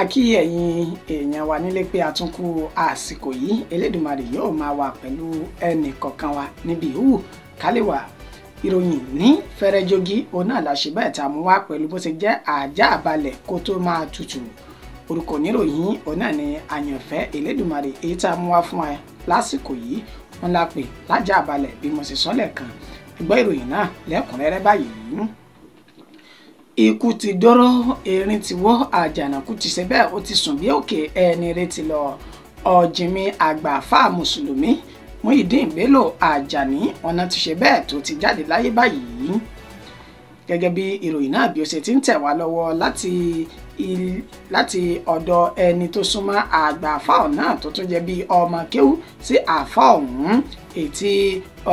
A kí ẹ̀yin èèyàn wa nílé pé a tún kú àsìkò yìí. Elédùmarè yóò máa wà pẹ̀lú ẹnì kọ̀ọ̀kan wa níbi ìhù kálíwà. Ìròyìn ní fẹrẹjogi òun náà la ṣe bẹ́ẹ̀ tá a mú wá pẹ̀lú bó ṣe jẹ́ àjá balẹ̀ kó tó máa tutù. Orúkọ oníròyìn òun náà ni Àyànfẹ́ Elédùmarè, èyí tá a mú wá fún ẹ lásìkò yìí wọn la pè lájà balẹ̀ bí mo ṣe sọ lẹ́ẹ̀kan. Gbọ́ ìròyìn náà lẹ́kùnrẹ́rẹ́ báyìí. Ikú ti dọ́rọ́, erin ti wọ́, àjànàkú ti ṣe bẹ́ẹ̀ ó ti sùn bí òkè, ẹni retí lọ. Ọ̀jìnmí àgbà àfáà mùsùlùmí Muyideen Bello Ajani ọ̀nà ti ṣe bẹ́ẹ̀ tó ti jáde láyé báyìí. Gẹ́gẹ́ bí ìròyìn náà bí ó ṣe ti ń tẹ̀ wá lọ́wọ́ láti ọ̀dọ̀ ẹni tó súnmọ́ àgbà àfáà náà tó tún jẹ́ bí ọmọ kéwú sí àfáà ọ̀hún, èyí tí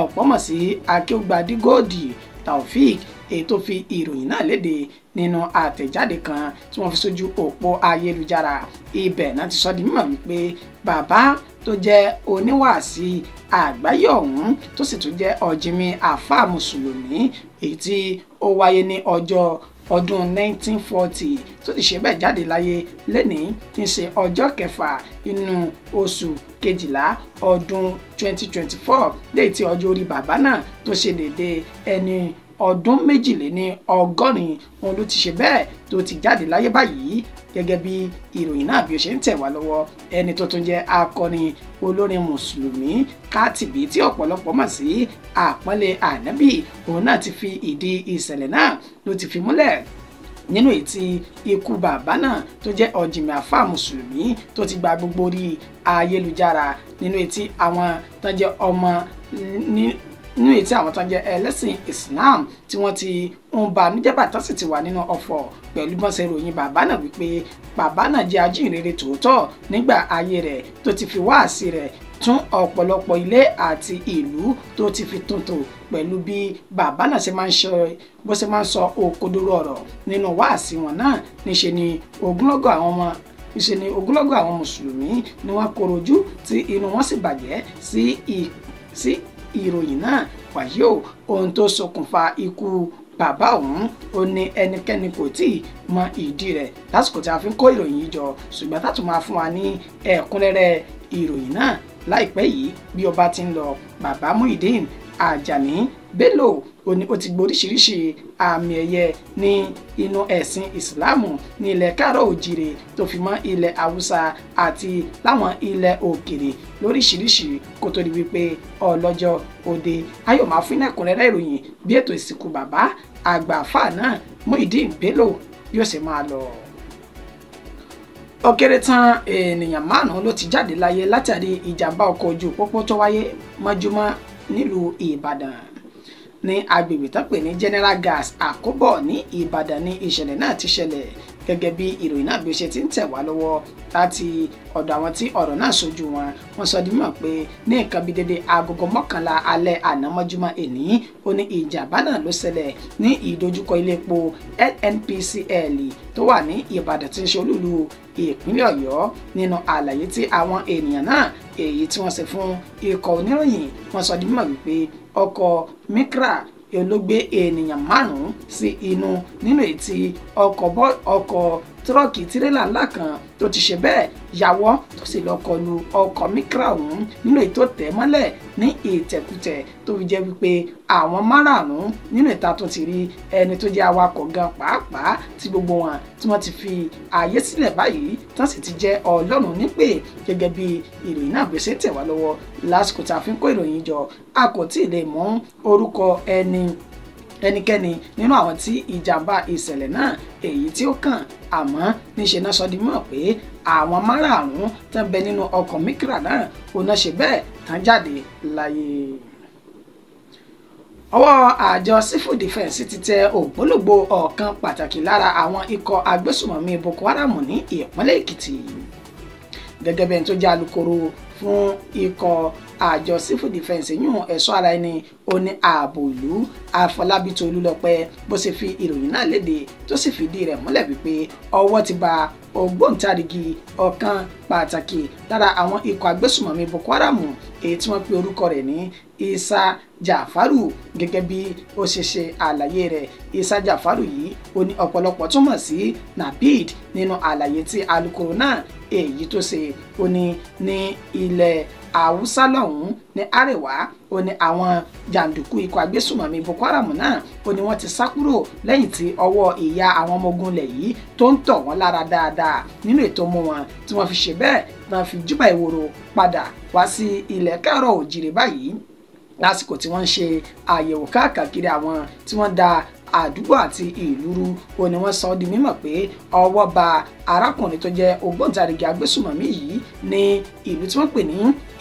ọ̀pọ̀ mọ̀ sí Akéwùgbadígòdì Taofik, èyí tó fi ìròyìn náà léde nínú àtẹ̀jáde kan tí wọ́n fi sójú òpó ayélujára. Ibẹ̀ náà ti sọ di mímọ̀ wípé bàbá tó jẹ́ oníwàásí àgbáyé ọ̀hún tó sì tún jẹ́ ọ̀jìnmí àfáà mùsùlùmí, èyí tí ó wáyé ní ọjọ́ ọdún 1940 tó ti ṣe bẹ́ẹ̀ jáde láyé lẹ́nìí tí ń ṣe ọjọ́ kẹfà inú oṣù kejìlá ọdún 2024, léyìí tí ọjọ́ orí bàbá náà tó ṣe déédéé ẹni ọdún 82 òun ló ti ṣe bẹ́ẹ̀ tó ti jáde láyé báyìí. Gẹ́gẹ́ bí ìròyìn náà bí ó ṣe ń tẹ̀ wá lọ́wọ́, ẹni tó tún jẹ́ akọrin olórin mùsùlùmí Kátìbí tí ọ̀pọ̀lọpọ̀ mọ̀ sí àpọ́nlé ànábì, òun náà ti fi ìdí ìṣẹ̀lẹ̀ náà ló ti fi múlẹ̀ nínú ètí ikú bàbá náà tó jẹ́ ọ̀jìnmí àfáà mùsùlùmí tó ti gba gbogbo orí ayélujára, nínú ètí àwọn tó jẹ́ ọmọ nínú ètí àwọn tó ń jẹ́ ẹlẹ́sìn Islam tí wọ́n ti ń banújẹ́ bàtà sì ti wà nínú ọ̀fọ̀ pẹ̀lú bọ́n ṣe ròyìn bàbá náà wípé bàbá náà jẹ́ ajínrere tòótọ́ nígbà ayé rẹ̀ tó ti fi wáàsí rẹ̀ tún ọ̀pọ̀lọpọ̀ ilé àti ìlú tó ti fi tuntun pẹ̀lú bí bàbá náà ṣe máa ń sọ òkodoro ọ̀rọ̀ nínú wáàsí wọn náà. Níṣe ni ogunlọ́gọ̀ àwọn mùsùlùmí ni wọ́n korojú tí inú wọn sì bàjẹ́ sí ìròyìn náà. Wàyí o, ohun tó ṣokùnfà ikú bàbá òun ó ní ẹnikẹ́ni kò tí ì mọ ìdí rẹ̀ lásìkò tí a fi ń kó ìròyìn yìí jọ, ṣùgbọ́n tá tún máa fún wa ní ẹ̀kúnrẹ́rẹ́ ìròyìn náà láìpẹ́ yìí bí ó bá ti ń lọ. Bàbá Muyideen Ajani Bello ó ní ó ti gboríṣiríṣi àmì ẹ̀yẹ ní inú ẹ̀sìn ìsìláàmù ní ilẹ̀ káàrọ̀ òjìrè tó fi mọ́ ilẹ̀ haúsá àti láwọn ilẹ̀ òkèrè lóríṣiríṣi kó tó di wípé ọlọ́jọ́ òde. Ayọ̀ máa fún ẹ̀kúnrẹ́rẹ́ ìròyìn bí ètò ìsìnkú bàbá àgbà àfáà náà Muyideen Bello yóò ṣe máa lọ. Ó kéré tán ènìyàn márùn-ún ló ti jáde láyé látàrí ìjàmbá ọkọ̀ ojú pópó tó wáyé mọ́júmọ́ nílùú Ìbàdàn ní agbègbè tó pè ní General Gas Àkóbọ̀ ní Ìbàdàn ní ìṣẹ̀lẹ̀ náà ti ṣẹlẹ̀. Gẹ́gẹ́ bí ìròyìn náà bí ó ṣe ti ń tẹ̀ wá lọ́wọ́ láti ọ̀dọ̀ àwọn tí ọ̀rọ̀ náà ṣojú wọn, wọ́n sọ di mímọ̀ pé ní nǹkan bíi dédé agogo 11 alẹ́ àná mọ́júmọ́ èní ó ní ìjàmbá náà ló ṣẹlẹ̀ ní ìdojúkọ ilé epo NNPCL tó wà ní Ìbàdàn tí ń ṣe olúùlú ìpínlẹ̀ Ọ̀yọ́. Nínú àlàyé tí àwọn ènìyàn náà èyí tí wọ́n ṣe fún ikọ̀ oníròyìn, wọ́n sọ di mímọ̀ wípé ọkọ̀ Micra ló gbé ènìyàn márùn-ún sí inú nínú ètí ọkọ̀ tírọ́ọ̀kì tirẹ́là ńlá kan tó ti ṣe bẹ́ẹ̀ yàwọ́ tó sì lọ kọlu ọkọ̀ Micra ọ̀hún nínú ètò tẹ̀ mọ́lẹ̀ ní ìtẹ̀kùtẹ̀ tó fi jẹ́ wípé àwọn márààrún nínú ìta tó ti rí ẹni tó jẹ́ awakọ̀ gan pàápàá tí gbogbo wọn tí wọ́n ti fi ààyè sílẹ̀ báyìí tán sì ti jẹ́ Ọlọ́run nípè. Gẹ́gẹ́ bí ìròyìn náà gbèsè tẹ̀ wá lọ́wọ́ lásìkò tá a fi ń kó ìròyìn jọ, a kò tí ì lè mú orúkọ ẹnikẹ́ni nínú àwọn tí ìjàmbá ìṣẹ̀lẹ̀ náà èyí tí ó kàn, àmọ́ níṣe náà sọ di mọ̀ pé àwọn márààrún tó ń bẹ nínú ọkọ̀ Micra náà ò náà ṣe bẹ́ẹ̀ tán jáde láyé. Ọwọ́ àjọ Civil Defence ti tẹ ògbólógbòó ọ̀kan pàtàkì lára àwọn ikọ̀ agbésùmọ̀mí Boko Haram ní ìpínlẹ̀ Èkìtì. Gẹ́gẹ́ bí ẹni tó jẹ́ alukoro fún ikọ̀ àjọ Civil Defence yún ẹ̀ṣọ́ ara ẹni ó ní ààbò ìlú Àfọlábí Tolúlọpẹ́ bó ṣe fi ìròyìn náà léde tó sì fìdí rẹ̀ múlẹ̀ wípé ọwọ́ ti ba ògbóǹtarìgì ọ̀kan pàtàkì lára àwọn ikọ̀ agbésùmọ̀mí Boko Haram èyí tí wọ́n pe orúkọ rẹ̀ ní Isa Jàfárù. Gẹ́gẹ́ bí ó ṣe ṣe àlàyé rẹ̀, Isa Jàfárù yìí ó ní ọ̀pọ̀lọpọ̀ túmọ̀ sí Nabid nínú àlàyé tí alukoro náà èyí tó ṣe. Ó ní ní ilẹ̀ Haúsá lọ́hùn-ún ní àríwá, ó ní àwọn jàǹdùkú ikọ̀ agbésùmọ̀mí Boko Haram náà ó ní wọ́n ti sá kúrò lẹ́yìn tí ọwọ́ ìyá àwọn ọmọ ogun ilẹ̀ yìí tó ń tọ̀ wọ́n lára dáadáa nínú ètò mú wọn tí wọ́n fi ṣe bẹ́ẹ̀ wọ́n fi júbà ìwòrò padà wá sí ilẹ̀ káàrọ̀ òjìrè báyìí lásìkò tí wọ́n ń ṣe àyẹ̀wò káàkiri àwọn tí wọ́n da àdúgbò àti ìlú rú. Ó ní wọ́n sọ ọ́ di mímọ̀ pé ọwọ́ ba arákùnrin tó jẹ́ ògbóǹtarìgì agbésùmọ̀mí yìí ní ìlú tí wọ́n pè ní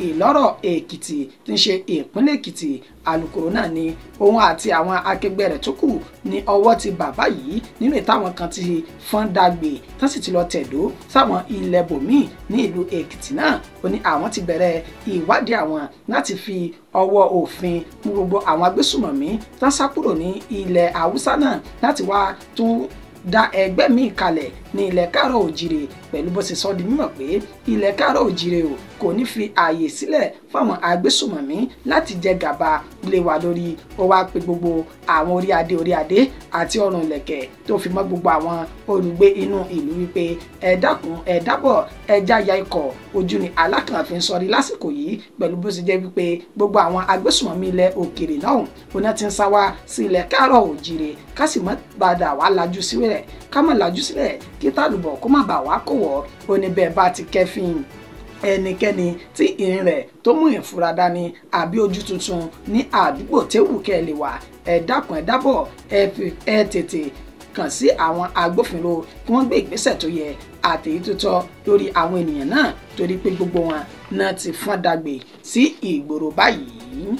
Ìlọ́rọ̀ Èkìtì tí ń ṣe ìpínlẹ̀ Èkìtì. Alukoro náà ni òun àti àwọn akẹgbẹ́ rẹ̀ tó kù ní ọwọ́ ti bàbá yìí nínú ìtàwọn kan ti fọ́n dàgbé tán sì ti lọ tẹ̀dó sáwọn ilẹ̀ bòmíì ní ìlú Èkìtì náà. Ó ní àwọn ti bẹ̀rẹ̀ ìwádìí àwọn láti fi ọwọ́ òfin mú gbogbo àwọn agbésùmọ̀mí tán sá kúrò ní ilẹ̀ Haúsá náà láti wá tún dá ẹgbẹ́ míì kalẹ̀ ní ilẹ̀ káàrọ̀ òjìrè, pẹ̀lú bó ṣe sọ di mímọ̀ pé ilẹ̀ káàrọ̀ òjìrè o kò ní fi ààyè sílẹ̀ fáwọn agbésùmọ̀mí láti jẹ gàba lé wa lórí. Ó wá pe gbogbo àwọn orí adé orí adé àti ọrùn ìlẹ̀kẹ̀ tó fi mọ́ gbogbo àwọn olùgbé inú ìlú wípé ẹ dákun ẹ dábọ̀ ẹ jáya ikọ̀ ojú ni alákànfin sọrí lásìkò yìí, pẹ̀lú bó ṣe jẹ́ wípé gbogbo àwọn agbésùmọ̀mí ilẹ̀ òkèrè náà oná ti ń sá wá sí ilẹ̀ káàrọ̀ òjìrè ká sì má padà wá lajú sílẹ̀ ká má lajú sílẹ̀ kí tàlùbọ̀ kó má bà wá kó wọ́. Ó ní bẹ́ẹ̀ bá ti kẹ́fín ẹnikẹ́ni tí ìrìn rẹ̀ tó mú ìfura dání àbí ojú tuntun ní àdúgbò téwù kẹ́ ẹ lè wà, ẹ dákun ẹ dábọ̀ ẹ tètè kàn sí àwọn agbófinró kí wọ́n gbé ìgbésẹ̀ tó yẹ àtèyí tó tọ́ lórí àwọn ènìyàn náà, torí pé gbogbo wọn náà ti fọ́n dàgbé sí ìgboro báyìí.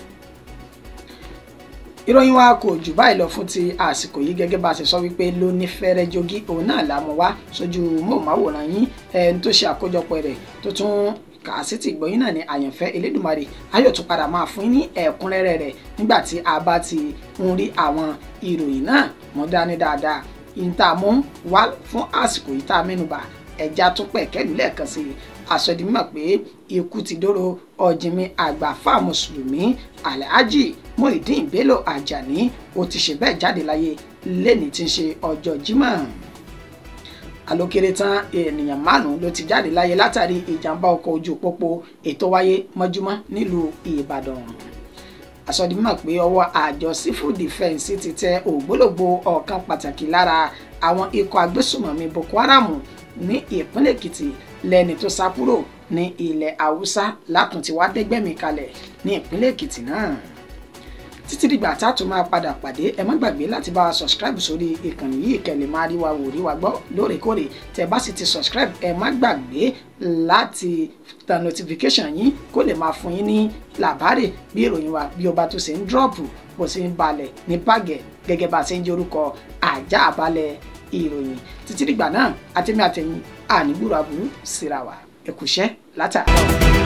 Ìròyìn wa kò jù báyìí lọ fún ti àsìkò yìí. Gẹ́gẹ́ bá a ṣe sọ wípé ló ní fẹ́rẹ́ jogi òun náà la mú wá sójú móhùnmáwòrán yín. Ẹni tó ṣe àkójọpọ̀ rẹ̀ tó tún kà á sí ti ìgbọ́yìn náà ní Àyànfẹ́ Elédùmarè ayọ̀ tún padà máa fún yín ní ẹ̀kúnrẹ́rẹ́ rẹ̀ nígbà tí a bá ti ń rí àwọn ìròyìn náà mú dání dáadáa. Ìta mú wá fún àsìkò yìí tá a mẹ́nubà ẹja tún pẹ̀ kẹ́lù lẹ́ẹ̀kan sí i. Àsọdí mímọ̀ pé ikú ti dóró ọ̀jìnmi àgbà fáwọn mùsùlùmí Alhaji Muyideen Bello Ajani ó ti ṣe bẹ́ẹ̀ jáde láyé lẹ́ni tí ń ṣe ọjọ́ Jímọ̀. Alókéré tán ènìyàn márùn-ún ló ti jáde láyé látàrí ìjàmbá ọkọ̀ ojú pópó ètò wáyé mọ́júmọ́ nílùú Ìbàdàn. Àsọdí mímọ̀ pé ọwọ́ àjọ sífù dìfẹ́ǹsì ti tẹ ògbólógbòó ọ̀kan pàtàkì lára àwọn ikọ̀ agbésùmọ̀mí Boko Haram ní ìpínlẹ̀ Èkìtì lẹ́ni tó sá kúrò ní ilẹ̀ Haúsá látún ti wá dẹ́gbẹ̀mí kalẹ̀ ní ìpínlẹ̀ Èkìtì náà. Títí dìgbà tá a tún máa padà pàdé, ẹ má gbàgbé láti bá wa subscribe sórí ìkànnì yìí kẹ́ lè máa rí wa wò rí wa gbọ́ lóòrèkóòrè. Tẹ́ bá sì ti subscribe, ẹ má gbàgbé láti tan notification yín kó lè máa fún yín ní làbárè bí ìròyìn wa bí ó bá tó ṣe ń drop bó ṣe ń balẹ̀ ní bàgẹ́ gẹ́gẹ́ bá a ṣe ń jẹ́ orúkọ ajá àbálẹ̀ ìròyìn. Títí dìgbà náà, àtẹ̀mí àtẹ̀yìn ànígbúrò aburú síra wa. Ẹ kúṣẹ́ látàárọ̀.